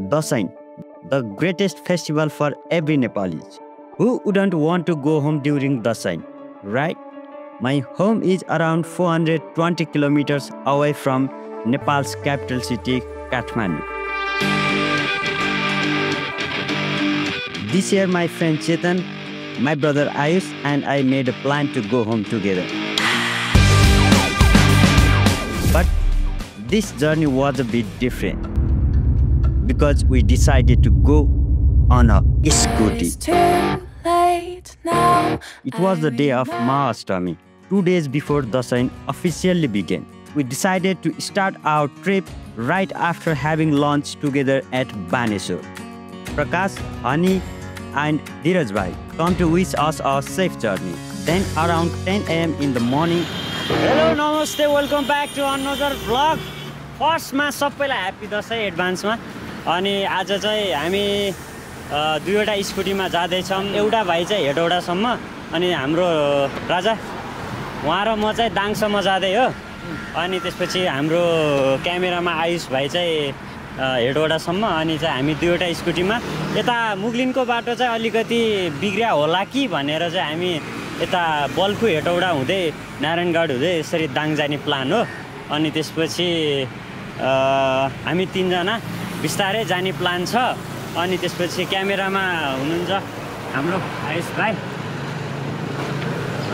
Dasain, the greatest festival for every Nepalis. Who wouldn't want to go home during Dasain, right? My home is around 420 kilometers away from Nepal's capital city, Kathmandu. This year, my friend Chetan, my brother Ayush, and I made a plan to go home together. But this journey was a bit different because we decided to go on a scooty. It was the day of Mahastami, 2 days before Dasain officially began. We decided to start our trip right after having lunch together at Baneswar. Prakash, Hani, and Dheeraj Bhai come to wish us a safe journey. Then around 10 AM in the morning. Hello, namaste, welcome back to another vlog. First ma सबैलाई happy Dashain एडभान्समा। अनि आज चाहिँ हामी दुईवटा स्कुटीमा जाँदैछौँ। एउटा भाइ चाहिँ हेटौडासम्म अनि हाम्रो राजा उहाँ र म चाहिँ दाङसम्म जाँदै हो। अनि त्यसपछि हाम्रो क्यामेरामा आयुष भाइ चाहिँ हेटौडासम्म अनि चाहिँ हामी दुईवटा स्कुटीमा यता मुगलिनको बाटो चाहिँ अलिकति बिग्रिया होला कि भनेर चाहिँ हामी यता बल्खु हेटौडा हुँदै नारायणगढ हुँदै यसरी दाङ जाने प्लान हो। अनि त्यसपछि हामी तीनजना बिस्तारै जाने प्लान छ। अनि त्यसपछि क्यामेरामा हुनुहुन्छ हाम्रो आयुष भाइ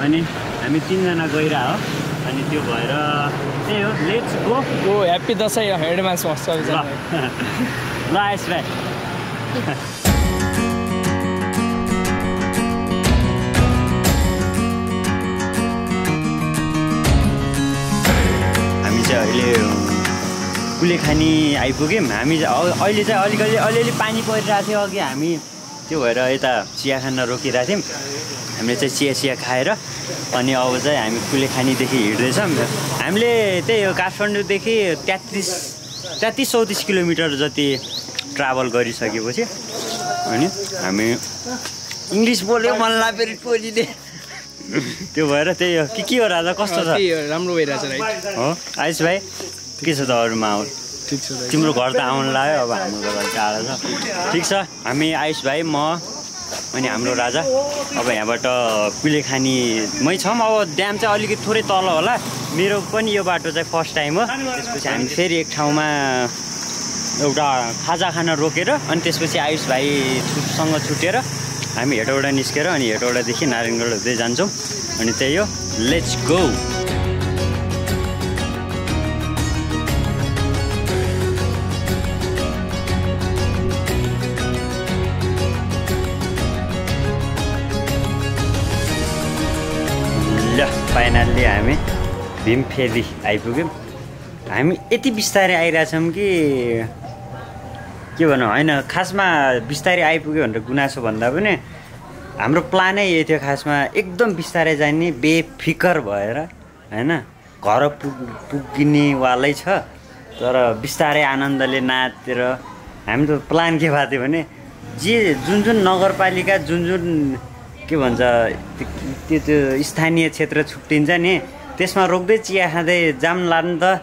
अनि हामी तीनजना गइरा हो। अनि त्यो भएर त्यही हो, लेट्स गो ह्यापी दसैँ एडभान्समा ल आयुष भाइ। हामी चाहिँ अहिले कुलेखानी आइपुग्यौँ। हामी अहिले चाहिँ अलिअलि पानी परिरहेको थियो अघि हामी, त्यो भएर यता चिया खान रोकिरहेको थियौँ। हामीले चाहिँ चिया खाएर अनि अब चाहिँ हामी कुलेखानीदेखि हिँड्दैछौँ। हामीले त्यही हो काठमाडौँदेखि 33-34 किलोमिटर जति ट्राभल गरिसकेपछि अनि हामी इङ्ग्लिस बोल्यो मन लाग्यो टोलीले। त्यो भएर त्यही हो के हो राजा, कस्तो छ? राम्रो भइरहेछ हो आयुष भाइ, के छ त अरू माहौल? ठिक छ। तिम्रो घर त आउनु लाग्यो, अब हाम्रो घर टाढो छ। ठिक छ, हामी आयुष भाइ, म अनि हाम्रो राजा अब यहाँबाट कुलेखानीमै छौँ। अब ड्याम चाहिँ अलिकति थोरै तल होला। मेरो पनि यो बाटो चाहिँ फर्स्ट टाइम हो। त्यसपछि हामी फेरि एक ठाउँमा एउटा खाजा खान रोकेर अनि त्यसपछि आयुष भाइसँग छुटेर हामी हेटौडा निस्केर अनि हेटौडादेखि नारायणगढ हुँदै जान्छौँ। अनि त्यही हो, लेट्स गो। ल फाइनल्ली हामी भीमफेदी आइपुग्यौँ। हामी यति बिस्तारै आइरहेछौँ कि के भनौँ, होइन खासमा बिस्तारै आइपुग्यो भनेर गुनासो भन्दा पनि हाम्रो प्लानै यही थियो खासमा, एकदम बिस्तारै जाने बेफिकर भएर होइन। घर पुग्नेवालै छ तर बिस्तारै आनन्दले नाचेर। हामी त प्लान के भएको थियो भने जुन नगरपालिका जुन के भन्छ त्यो स्थानीय क्षेत्र छुट्टिन्छ नि त्यसमा रोक्दै चिया खाँदै जाम लानु त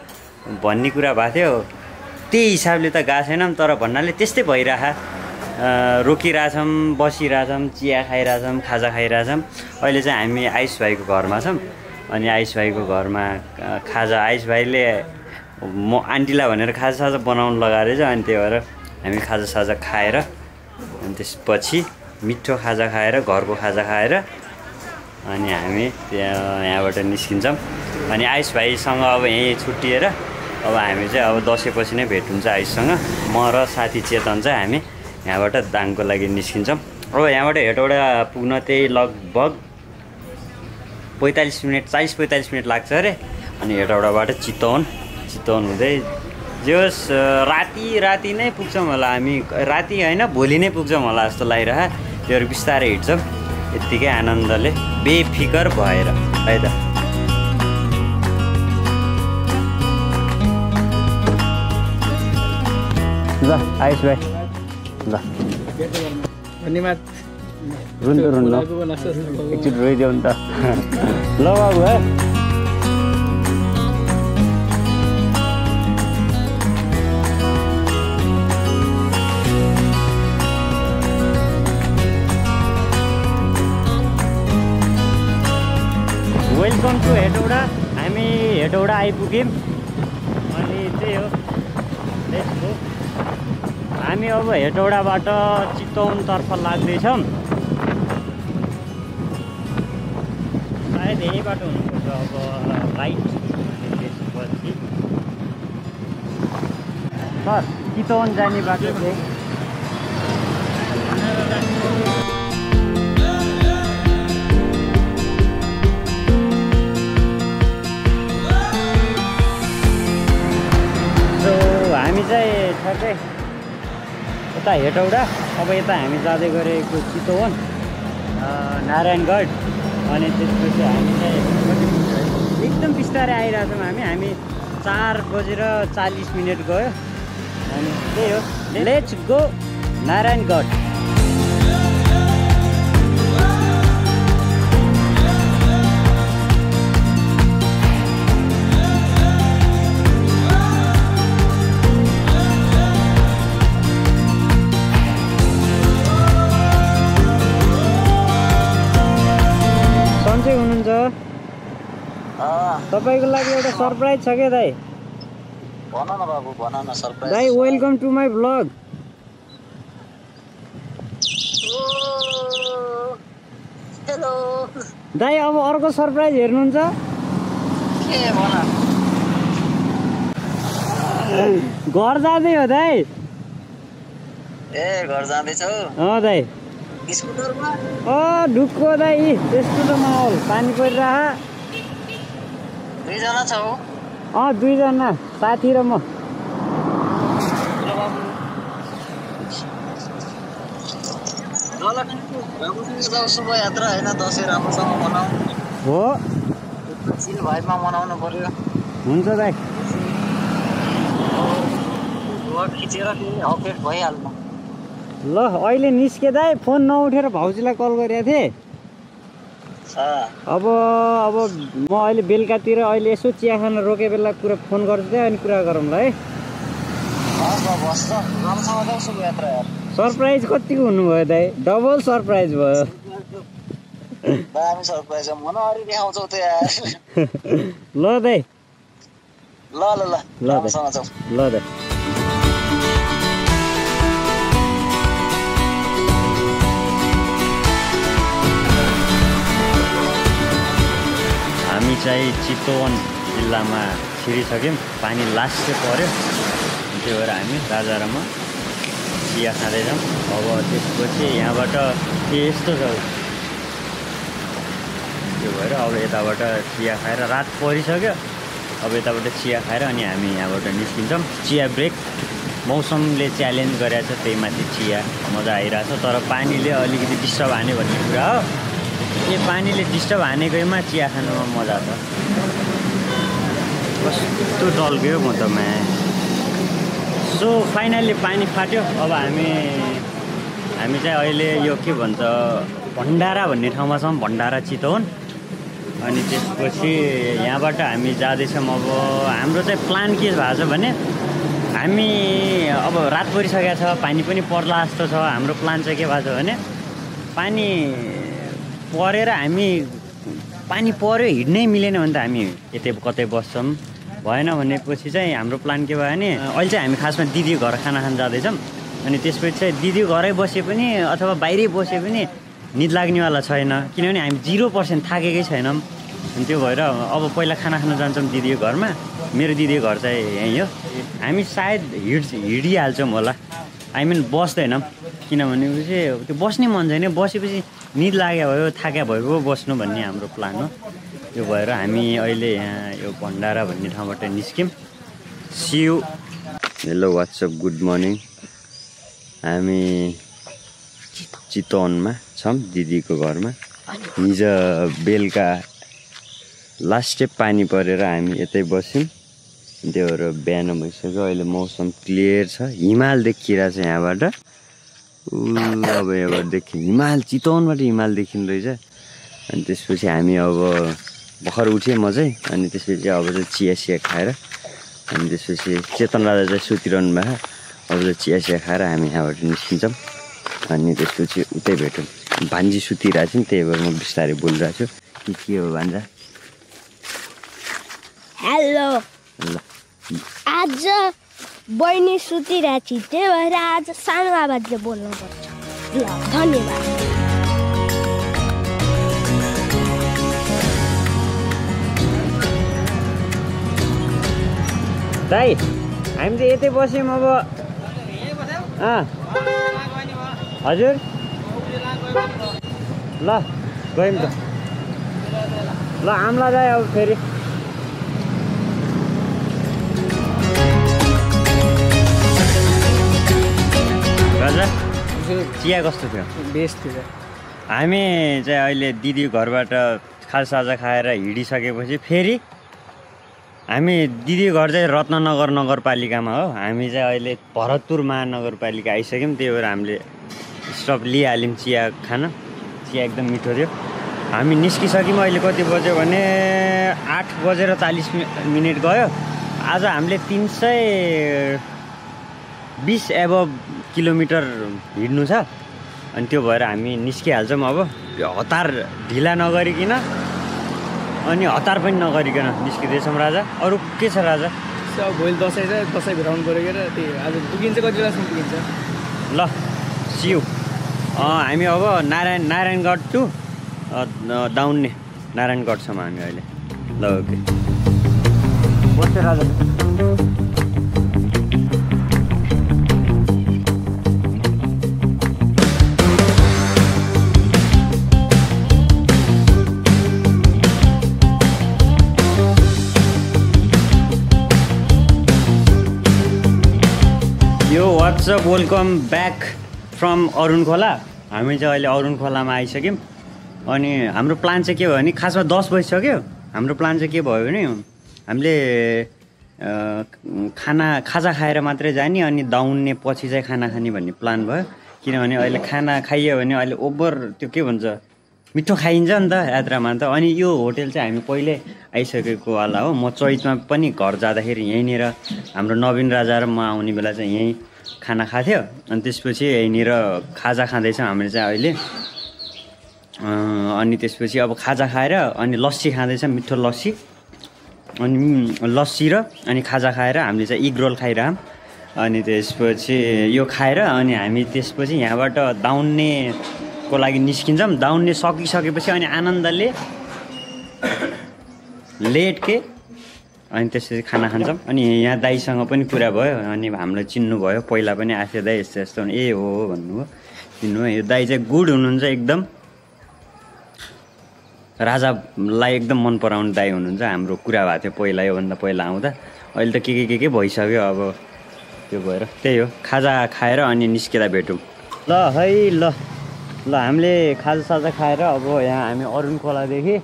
भन्ने कुरा भएको थियो। त्यही हिसाबले त गएको छैनौँ, तर भन्नाले त्यस्तै भइरह रोकिरहेछौँ, बसिरहेछौँ, चिया खाइरहेछौँ, खाजा खाइरहेछौँ। अहिले चाहिँ हामी आयुष भाइको घरमा छौँ। अनि आयुष भाइको घरमा खाजा आयुष भाइले म आन्टीलाई भनेर खाजासाजा बनाउनु लगाएर चाहिँ अनि त्यही भएर हामी खाजासाजा खाएर अनि त्यसपछि मिठो खाजा खाएर घरको खाजा खाएर अनि हामी यहाँबाट निस्किन्छौँ। अनि आयुष भाइसँग अब यहीँ छुट्टिएर अब हामी चाहिँ अब दसैँपछि नै भेट हुन्छ आयुषसँग। म र साथी चेतन चाहिँ हामी यहाँबाट दाङको लागि निस्किन्छौँ। अब यहाँबाट हेटौडा पुग्न त्यही लगभग 40-45 मिनट लाग्छ अरे। अनि हेटौडाबाट चितवन हुँदै जे होस् राति नै पुग्छौँ होला हामी। राति होइन भोलि नै पुग्छौँ होला जस्तो लागिरह। त्योहरू बिस्तारै हिँड्छौँ यत्तिकै आनन्दले बेफिकर भएर है त। ल आयुष भाइ, ल धन्यवाद। रुन्नु एकचोटि रोइदेऊ नि त। ल बाबु है। Welcome to Hetauda. हामी हेटौडा आइपुग्यौँ अनि त्यही हो लेट्स गो। हामी अब हेटौडाबाट चितवनतर्फ लाग्दैछौँ। सायद यही बाटो हुनुपर्छ अब राइट। त्यसपछि सर चितवन जाने बाटो चाहिँ हामी चाहिँ ठ्याक्कै यता हेटौडा। अब यता हामी जाँदै गरेको चितवन नारायणगढ अनि त्यसपछि हामी चाहिँ एकदम बिस्तारै आइरहेछौँ। हामी 4:40 गयो अनि त्यही हो लेट्स गो नारायणगढ। सन्चै हुनुहुन्छ? तपाईँको लागि एउटा सरप्राइज छ क्या दाइ। भन न बाबु, भन न सरप्राइज। दाइ welcome to my vlog. Hello दाइ अब अर्को सरप्राइज हेर्नुहुन्छ? के भन? घर जाँदै हो दाइ। ए घर जाँदैछौ? दाइ स्कुटरमा? ढुक्को दाइ त्यस्तो त माहौल पानी परिरह। 2 जना छौ? 2 जना साथी र म। राम्रोसँग शुभ यात्रा होइन, दसैँ राम्रोसँग मनाऊ हो। चिल भाइमा मनाउनु पर्यो। हुन्छ दाइ। खिचेर अपडेट भइहाल्नु। ल अहिले निस्के दाइ। फोन नउठेर भाउजूलाई कल गरेको थिएँ। अब म अहिले बेलुकातिर अहिले यसो चिया खान रोके बेला कुरा फोन गर्छु दाइ अनि कुरा गरौँ ल है। सरप्राइज कतिको हुनुभयो दाइ? डबल सरप्राइज भयो। दामी सरप्राइज हो। मनहरी देखाउँछौ त यार। ल दाइ। ल ल ल ल ल दाइ। हामी चाहिँ चितवन जिल्लामा छिरिसक्यौँ। पानी लास्टै पर्यो, त्यही भएर हामी दादा र म चिया खाँदैछौँ। अब त्यसपछि यहाँबाट यस्तो छ, त्यो भएर अब यताबाट चिया खाएर रात परिसक्यो। अब यताबाट चिया खाएर अनि हामी यहाँबाट निस्किन्छौँ। चिया ब्रेक। मौसमले च्यालेन्ज गरेको छ, त्यही माथि चिया मजा आइरहेछ। तर पानीले अलिकति डिस्टर्ब हान्यो भन्ने कुरा हो। यो पानीले डिस्टर्ब हानेकैमा चिया खानुमा मजा छ। कस्तो टल्क्यो म त म्या। सो फाइनल्ली पानी फाट्यो। अब हामी चाहिँ अहिले यो के भन्छ भण्डारा भन्ने ठाउँमा छौँ। भण्डारा चितवन। अनि त्यसपछि यहाँबाट हामी जाँदैछौँ। अब हाम्रो चाहिँ प्लान के भएको छ भने हामी अब रात परिसकेको छ, पानी पनि पर्ला जस्तो छ। हाम्रो प्लान चाहिँ के भएको छ भने पानी परेर हामी पानी पर्यो हिँड्नै मिलेन भने त हामी यतै कतै बस्छौँ। भएन भनेपछि चाहिँ हाम्रो प्लान के भयो भने अहिले चाहिँ हामी खासमा दिदी घर खाना खान जाँदैछौँ। अनि त्यसपछि चाहिँ दिदी घरै बसे पनि अथवा बाहिरै बसे पनि निद लाग्नेवाला छैन, किनभने हामी 0% थाकेकै छैनौँ। अनि त्यो भएर अब पहिला खाना खान जान्छौँ दिदीको घरमा। मेरो दिदीको घर चाहिँ यहीँ हो। हामी सायद हिँडिहाल्छौँ होला। आई मिन बस्दैनौँ, किनभनेपछि त्यो बस्ने मन छैन। बसेपछि निद लाग्यो भयो, थाक्या भयो बस्नु भन्ने हाम्रो प्लान हो। त्यो भएर हामी अहिले यहाँ यो भण्डारा भन्ने ठाउँबाट निस्क्यौँ। See you. Hello WhatsApp, good morning. हामी चितवनमा छौँ दिदीको घरमा। हिजो बेलुका लास्टै पानी परेर हामी यतै बस्यौँ। त्यो भएर बिहान भइसक्यो। अहिले मौसम क्लियर छ। हिमाल देखिरहेछ यहाँबाट। अब यहाँबाट हिमाल, चितवनबाट हिमाल देखिँदो रहेछ। अनि त्यसपछि हामी अब भर्खर उठेँ म चाहिँ। अनि त्यसपछि अब चाहिँ चिया खाएर अनि त्यसपछि चेतन राजा चाहिँ सुतिरहनु भएको। अब चाहिँ चिया खाएर हामी यहाँबाट निस्किन्छौँ। अनि त्यसपछि उतै भेटौँ। भान्जी सुतिरहेको छु नि, त्यही भएर म बिस्तारै बोलिरहेको छु। के हो भान्जा? हेलो ल आज बहिनी सुतिरहेको छि त्यही भएर आज सानो आवाजले बोल्नुपर्छ ल धन्यवाद दाइ हामी चाहिँ यतै बस्यौँ अब हजुर ल गयौँ त ल आम्ला दाइ अब फेरि राजा चिया कस्तो थियो बेस्ट थियो हामी चाहिँ अहिले दिदी घरबाट खाजासाजा खाएर हिँडिसकेपछि फेरि हामी दिदी घर चाहिँ रत्ननगर नगरपालिकामा हो हामी चाहिँ अहिले भरतपुर महानगरपालिका आइसक्यौँ त्यही भएर हामीले स्टप लिइहाल्यौँ चिया खान चिया एकदम मिठो थियो हामी निस्किसक्यौँ अहिले कति बज्यो भने 8:40 गयो आज हामीले 320 एबभ किलोमिटर हिँड्नु छ अनि त्यो भएर हामी निस्किहाल्छौँ अब हतार ढिला नगरिकन अनि हतार पनि नगरिकन निस्किँदैछौँ राजा अरू के छ राजा भोलि दसैँ छ दसैँ भिराउनु पऱ्यो क्या त्यही आज पुगिन्छ कति बेलासम्म पुगिन्छ ल सियु हामी अब नारायणगढ टु दाउन्ने नारायणगढसम्म हामी अहिले ल ओके बस्छ राजा यो WhatsApp welcome back from Arun खोला हामी चाहिँ अहिले अरुण खोलामा आइसक्यौँ अनि हाम्रो प्लान चाहिँ के भयो भने खासमा 10 बजिसक्यो हाम्रो प्लान चाहिँ के भयो भने हामीले खाजा खाएर मात्रै जाने अनि दाउन्ने पछि चाहिँ खाना खाने भन्ने प्लान भयो किनभने अहिले खाना खाइयो भने अहिले ओभर त्यो के भन्छ मिठो खाइन्छ नि त यात्रामा त अनि यो होटल चाहिँ हामी पहिल्यै आइसकेको वाला हो म चैतमा पनि घर जाँदाखेरि यहीँनिर हाम्रो नवीन राजा र म आउने बेला चाहिँ यहीँ खाना खाथ्यो अनि त्यसपछि यहीँनिर खाजा खाँदैछौँ हामीले चाहिँ अहिले अनि त्यसपछि अब खाजा खाएर अनि लस्सी खाँदैछ मिठो लस्सी अनि लस्सी र अनि खाजा खाएर हामीले चाहिँ इग रोल खाइरहौँ अनि त्यसपछि यो खाएर अनि हामी त्यसपछि यहाँबाट दाउन्नेको लागि निस्किन्छौँ दाउन्ने सकिसकेपछि अनि आनन्दले लेट के अनि त्यसपछि खाना खान्छौँ अनि यहाँ दाइसँग पनि कुरा भयो अनि हामीलाई चिन्नुभयो पहिला पनि आफै दाइ यस्तो यस्तो ए हो भन्नुभयो चिन्नुभयो यो दाइ चाहिँ गुड हुनुहुन्छ एकदम राजालाई एकदम मन पराउने दाइ हुनुहुन्छ हाम्रो कुरा भएको थियो पहिला योभन्दा पहिला आउँदा अहिले त के भइसक्यो अब त्यो भएर त्यही हो खाजा खाएर अनि निस्केर भेटौँ ल है ल हामीले खाजासाजा खाएर अब यहाँ हामी अरुण खोलादेखि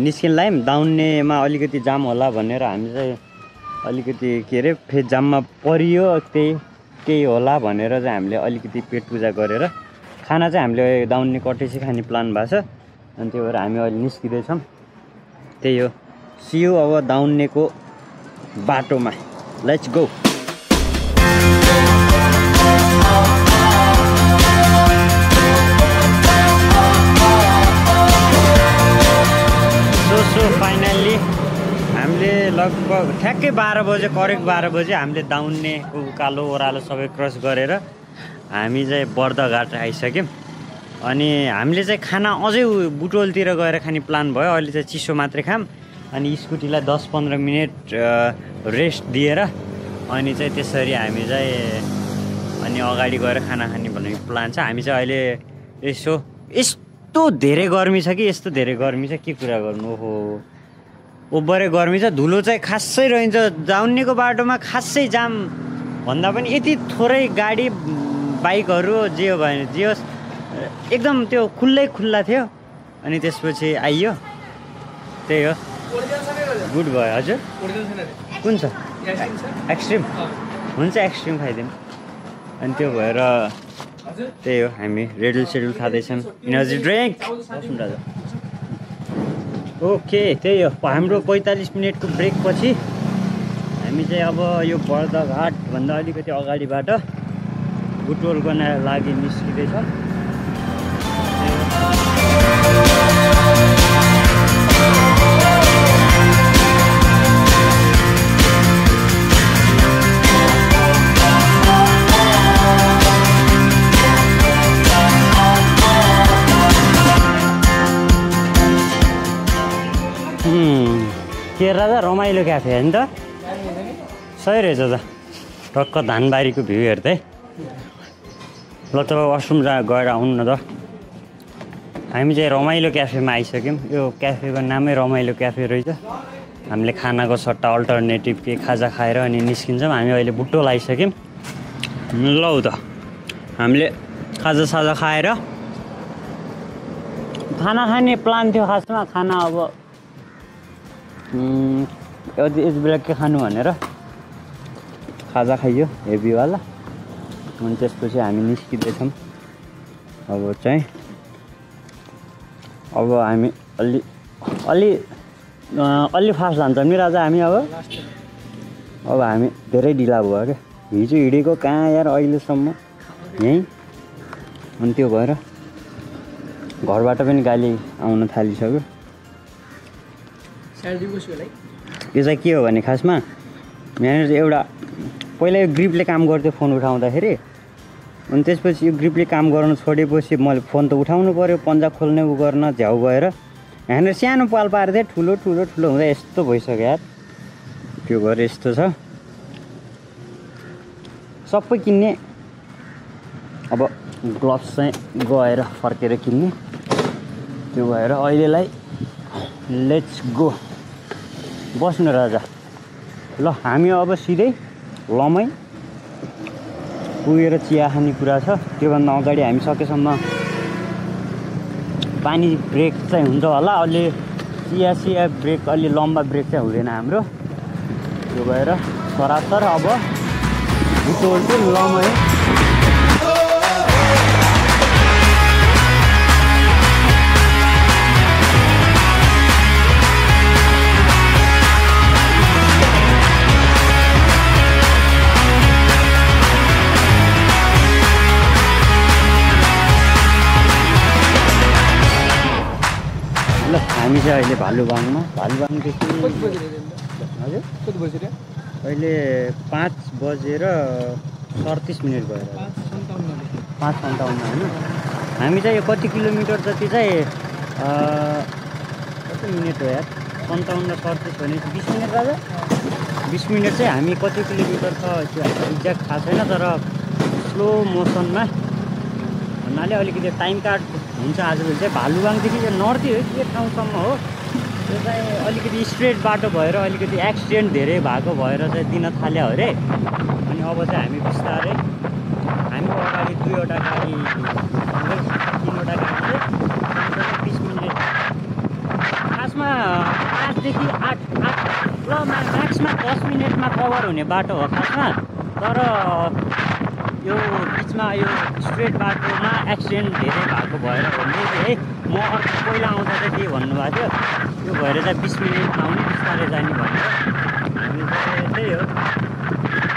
निस्किन लायौँ दाउन्नेमा अलिकति जाम होला भनेर हामी चाहिँ अलिकति के अरे फेरि जाममा परियो केही होला भनेर चाहिँ हामीले अलिकति पेट पूजा गरेर खाना चाहिँ हामीले दाउन्ने कटेसी खाने प्लान भएको छ अनि त्यही भएर हामी अहिले निस्किँदैछौँ त्यही हो सियु अब दाउन्नेको बाटोमा लेट्स गो सो फाइनल्ली हामीले लगभग ठ्याक्कै 12 बजे करेक्ट 12 बजे हामीले दाउन्नेको उकालो ओह्रालो सबै क्रस गरेर हामी चाहिँ बर्दघाट आइसक्यौँ अनि हामीले चाहिँ खाना अझै बुटोलतिर गएर खाने प्लान भयो अहिले चाहिँ चिसो मात्रै खाम अनि स्कुटीलाई 10-15 मिनट रेस्ट दिएर अनि चाहिँ त्यसरी हामी चाहिँ अनि अगाडि गएर खाना खाने भन्ने प्लान छ हामी चाहिँ अहिले यस्तो धेरै गर्मी छ कि यस्तो धेरै गर्मी छ के कुरा गर्नु ओहो ओभरै गर्मी छ धुलो चाहिँ खासै रहन्छ दाउन्नेको बाटोमा खासै जाम भन्दा पनि यति थोरै गाडी बाइकहरू जे हो भने जे होस् एकदम त्यो खुल्ला थियो अनि त्यसपछि आइयो त्यही हो गुड भयो हजुर कुन छ एक्सट्रिम हुन्छ एक्सट्रिम खाइदिउँ अनि त्यो भएर त्यही हो हामी रेडुल सेडुल खाँदैछौँ इनर्जी ड्रिङ्क ओके त्यही हो हाम्रो 45 मिनटको ब्रेक पछि हामी चाहिँ अब यो बर्दघाटभन्दा अलिकति अगाडिबाट बुटोलको लागि निस्किँदैछौँ के राजा रमाइलो क्याफे हो नि त सही रहेछ त टक्क धानबारीको भ्यू हेर्दै ल तपाईँ वासरुम गएर आउनु न त हामी चाहिँ रमाइलो क्याफेमा आइसक्यौँ यो क्याफेको नामै रमाइलो क्याफे रहेछ हामीले खानाको सट्टा अल्टरनेटिभ के खाजा खाएर अनि निस्किन्छौँ हामी अहिले बुट्टो लगाइसक्यौँ लौ त हामीले खाजा खाएर खाना खाने प्लान थियो खासमा खाना अब यति बेला के खानु भनेर खाजा खाइयो हेभीवाला अनि त्यसपछि हामी निस्किँदैछौँ अब हामी अलि फास्ट जान्छौँ नि राजा हामी अब हामी धेरै ढिला भयो क्या हिजो हिँडेको कहाँ यार अहिलेसम्म यहीँ अनि त्यो भएर घरबाट पनि गाली आउन थालिसक्यो यो चाहिँ के हो भने खासमा यहाँनिर एउटा पहिला यो ग्रिपले काम गर्थ्यो फोन उठाउँदाखेरि अनि त्यसपछि यो ग्रिपले काम गर्न छोडेपछि मैले फोन त उठाउनु पऱ्यो पन्जा खोल्ने उ गर्न झ्याउ गएर यहाँनिर सानो पाल पारेको थिएँ ठुलो हुँदा यस्तो भइसक्यो यार त्यो भएर यस्तो छ सबै किन्ने अब ग्लोभ्स चाहिँ गएर फर्केर किन्ने त्यो भएर अहिलेलाई लेट्स गो बस्नु राजा ल हामी अब सिधै लमै पुगेर चिया खाने कुरा छ त्योभन्दा अगाडि हामी सकेसम्म पानी ब्रेक चाहिँ हुन्छ होला अलि चिया ब्रेक अलि लम्बा ब्रेक चाहिँ हुँदैन हाम्रो त्यो भएर सरासर अब बुटो लमै ल हामी चाहिँ अहिले भालुबाङदेखि हजुर कति बजी रे अहिले 5:37 भयो 5:57 होइन हामी चाहिँ यो कति किलोमिटर जति चाहिँ कति मिनट हो यार 57-37 भने 20 मिनट राजा 20 मिनट चाहिँ हामी कति किलोमिटर छ त्यो एक्ज्याक्ट थाहा छैन तर स्लो मोसनमा भन्नाले अलिकति टाइम काट हुन्छ आजभोलि चाहिँ भालुबाङदेखि चाहिँ नर्थी हो के ठाउँसम्म हो त्यो चाहिँ अलिकति स्ट्रेट बाटो भएर अलिकति एक्सिडेन्ट धेरै भएको भएर चाहिँ दिन थाल्यो अरे अनि अब चाहिँ हामी बिस्तारै हामीको अगाडि 2वटा गाडी 3वटा गाडी चाहिँ 20 मिनट खासमा 5 देखि 8 ल म्याक्समा 10 मिनटमा कभर हुने बाटो हो खासमा तर यो बिचमा यो स्ट्रेट बाटोमा एक्सिडेन्ट धेरै भएको भएर भन्दै है म अर्को पहिला आउँदा चाहिँ के भन्नुभएको थियो त्यो भएर चाहिँ 20 मिनटमा आउने बिस्तारै जाने भनेर हामी चाहिँ त्यही हो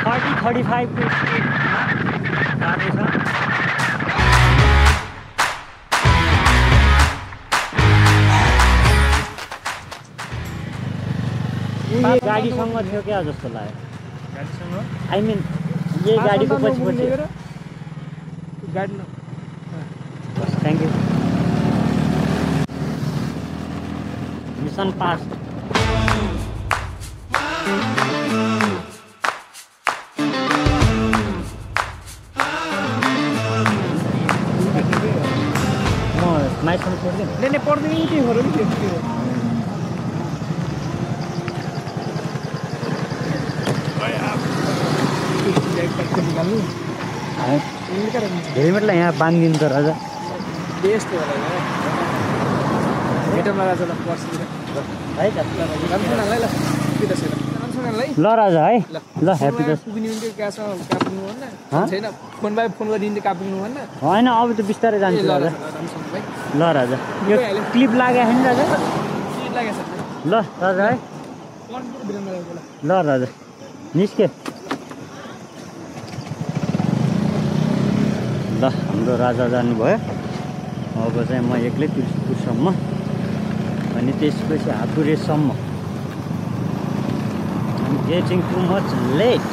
30-35 को स्पिडमा जाँदैछ गाडीसँग थियो क्या जस्तो लाग्यो गाडीसँग आई मिन यही गाडीको पछि गाडी बस थ्याङ्क यू मिसन पास म माइसम्म छोड्दिनँ नहीं पर्दैन नि के हो र नि के हेलमेटलाई यहाँ बाँधिदिनु त राजा बेस्ट हो भेटौँला राजा ल पर्सितिर है त राम्रोसँगलाई ल के दस राम्रोसँगलाई ल राजा है ल ह्याप्पी दस पुग्ने हुन्थ्यो कहाँसँग कहाँ पुग्नु भन्न छैन फोन बाई फोन गरिदिन्थ्यो कहाँ पुग्नु भन्न होइन अब त बिस्तारै जान्छ राजा राम्रोसँगलाई ल राजा यो क्लिप लाग्यो नि राजा के लागेछ ल राजा है ल राजा निस्के ल हाम्रो राजा जानुभयो अब चाहिँ म एक्लै तुलसीपुरसम्म अनि त्यसपछि हातुरेसम्म getting too much late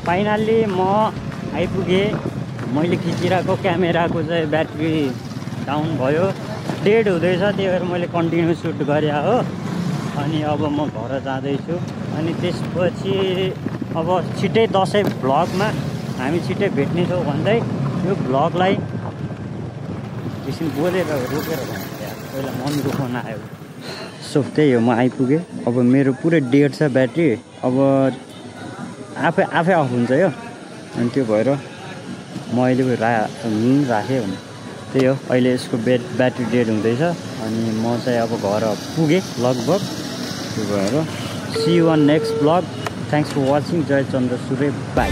finally म आइपुगेँ। मैले खिचिरहेको क्यामेराको चाहिँ ब्याट्री डाउन भयो, डेड हुँदैछ, त्यही भएर मैले कन्टिन्यू सुट गरेँ हो। अनि अब म घर जाँदैछु। अनि त्यसपछि अब छिट्टै दसैँ भ्लगमा हामी छिट्टै भेट्नेछौँ भन्दै यो भ्लगलाई एकछिन बोलेर रोकेर पहिला मम्मीको फोन आयो। सो त्यही हो, म आइपुगेँ। अब मेरो पुरै डेड छ ब्याट्री, अब आफै अफ हुन्छ यो। अनि त्यो भएर म अहिले राखेँ भने त्यही हो। अहिले यसको ब्याट्री डेड हुँदैछ। अनि म चाहिँ अब घर पुगेँ लगभग। त्यो भएर see you on next vlog. Thanks for watching. जय चन्द्र सूर्य, बाई।